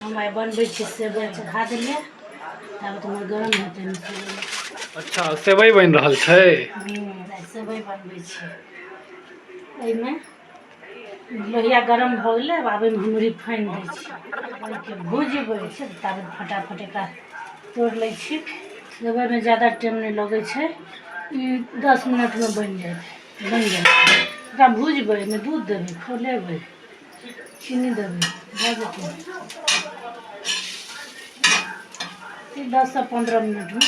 हम आइ बनबै छी सेवइ चढ़ा देलियै, ताबत हमर गरम हेतै ने सेवइ। अच्छा, सेवइ बनि रहल छै। आइ सेवइ बनबै छी। एहिमे लोहिया गरम भऽ गेलै, आब एहिमे हम रिफाइन दै छी। ओहिके भुजबै छै, ताबत फटाफट एकरा तोड़ि लै छी। सेवइमे ज्यादा टाइम नहि लगै छै, ई 10 मिनटमे बनि जायत, बनि जायत। एकरा भुजबै, एहिमे दूध देबै, खौलेबै, चीनी देबै, भऽ जेतै। ई 10सँ 15 मिनटमे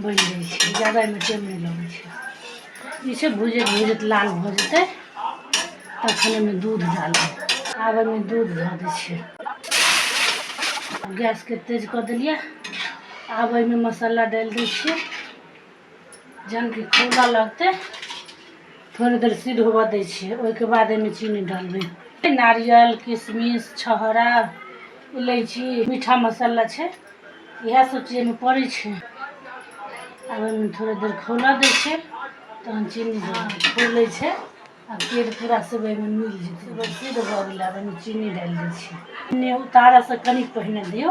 बनि जाइ छै, ज्यादा एहिमे टाइम नहि लगै छै। ई छै, भुजैत भुजैत लाल भऽ जेतै, तखन एहिमे दूध डालबै। आब एहिमे दूध धऽ दै छियै। गैसके तेज कऽ देलियै। आब एहिमे मसाला डालि दै छियै। जहन कि खौला लगतै, थोड़े देर सिद्ध होबऽ दै छियै, ओहिके बाद एहिमे चीनी डालबै। नारियल, किशमिश, छहरा, इलायची, मीठा मसाला छै, इएह सब चीज एहिमे पड़ै छै। आब एहिमे थोड़े देर खौलऽ दै छियै, तहन चीनी देबै। खौलै छै आ तेल पूरा सेवइमे मिल जेतै। सेवइ सिद्ध भऽ गेलै, आब एहिमे चीनी डालि दै छियै। चीनी उतारऽसँ कनिक पहिने दियौ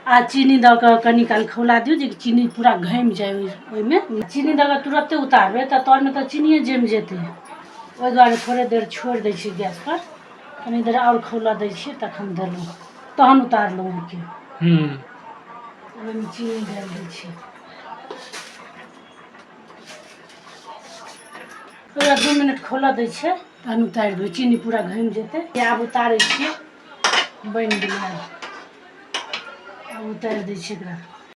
आ चीनी दऽ कऽ कनि काल खौला दियौ, जे चीनी पूरा घमि जाय ओहिमे। चीनी दऽ कऽ तुरत्ते उतारबै तऽ तरमे तऽ चीनिये जमि जेतै। ओहि दुआरे थोड़े देर छोड़ि दै छियै गैसपर, कनि देर आओर खौलऽ दै छियै, तखन देलहुँ, तहन उतारलहुँ ओहिके। ओहिमे चीनी डालि दै छियै। ओकरा 2 मिनट खौलऽ दै छियै, तहन उतारि देबै। चीनी पूरा घमि जेतै। आब उतारै छियै। बनि गेलै, आब उतारि दै छियै एकरा।